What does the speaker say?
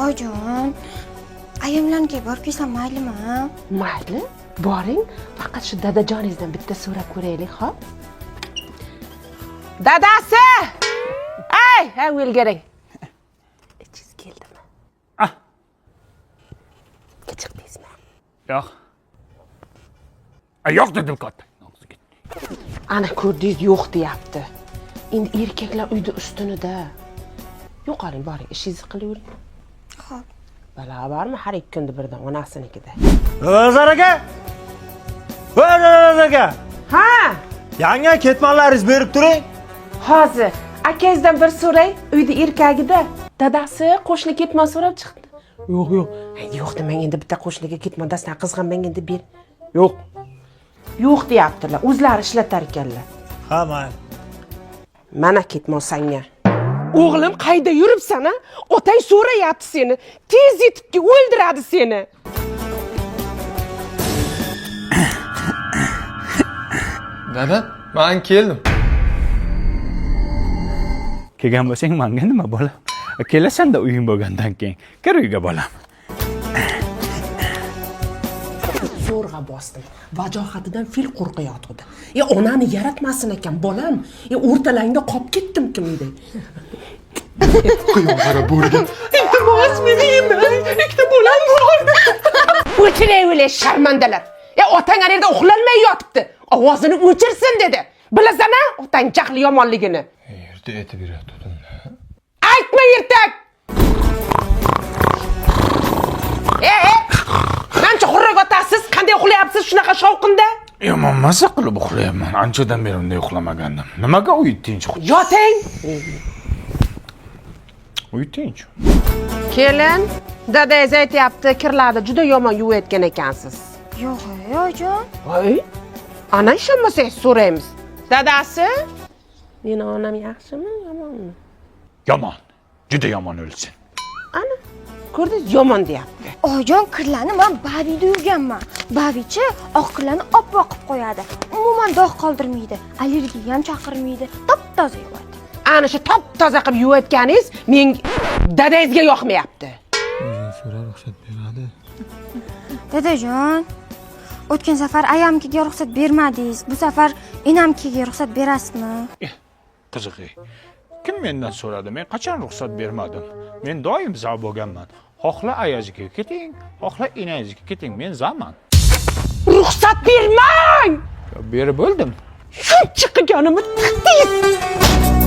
Oyijon, ayamlarnikiga borib kelsam maylimi? Mayli, boring, faqat shu dadajoningizdan bitta so'rab ko'raylik, xo'p? Dadasi! Ey, ha, o'lgaring. Ichingiz keldimi? Ah. Chiqdingizmi? Yo'q. Yo'q dedim katta. Ana ko'rdingiz, yo'q deyapti. Endi erkaklar uyda ustunida. Yo'qoling, boring, ishingizni qilavering. Xo'p. Balo bormi har ikki kunda birdan onasinikida. Nazar aka! Voy Nazar aka! Ha, Yangi ketmanlaringizni berib turing. Hozir akangizdan bir so'ray, uyda erkagida. Dadasi qo'shni ketmon so'rab chiqdi. Yo'q, yo'q. Ay, yo'q demang, endi bitta qo'shniga ketmon dastan qizg'anmang endi ber. Yo'q. Yo'q deyaptilar, o'zlari ishlatar ekanlar. Ha, mayli. Mana ketmon sanga. O'g'lim, qayda yuribsan a? Otang so'rayapti seni. Tez yetib kel, o'ldiradi seni. Dada, men keldim. Kelgan bo'lsang manga nima bolam? Kelasan-da uying bo'lgandan keyin. Kir uyga bolam. Zo'rg'a bosdim. Vajohatidan fil qo'rqayotgandi. E onani yaratmasin ekan bolam. E o'rtalangda qolib ketdim kim edi. Quyonqara bo'rga. Iltimos meni yemang. Ikkita bolam bor. O'chiray sharmandalar. E otang ana yerda uxlolmay yotibdi. Ovozini o'chirsin dedi. Bilasan-a otang jahli yomonligini. Erta aytib berayotgandim. Aytma ertak. E, mancha xurrak otasiz, qanday uxlayapsiz shunaqa shovqinda? Yomon maza qilib uxlayapman. Anchadan beri unday uxlamagandim. Nimaga uy tinch? Yoting. Uy tinch. Kelin, dadangiz aytyapti, kirlarni juda yomon yuvayotgan ekansiz. Yo'q, oyijon. Voy, ana ishonmasangiz so'raymiz. Dadasi, meni onam yaxshimi, yomonmi? Yomon. Juda yomon o'lsin. Ana, ko'rdingiz, yomon deyapti. Oyijon, kirlarni men Bavida yuvganman. Bavichi oq kirlarni oppoq qilib qo'yadi. Umuman dog' qoldirmaydi, allergiya ham chaqirmaydi, top-toza yuvadi. Ana shu top-toza qilib yuvayotganingiz men dadangizga yoqmayapti. O'zing so'ra, ruxsat beradi. Dadajon, o'tgan safar ayamkiga ruxsat bermadingiz. Bu safar enamkiga ruxsat berasizmi? Qiziqi. Kim mendan so'radi? Men qachon ruxsat bermadim? Men doim za bo'lganman. Xohla ayaziga keting, xohla enangizga keting, men zaman. Ruxsat bermang! Berib bo'ldim. Shuncha qilganimni tiqdingiz.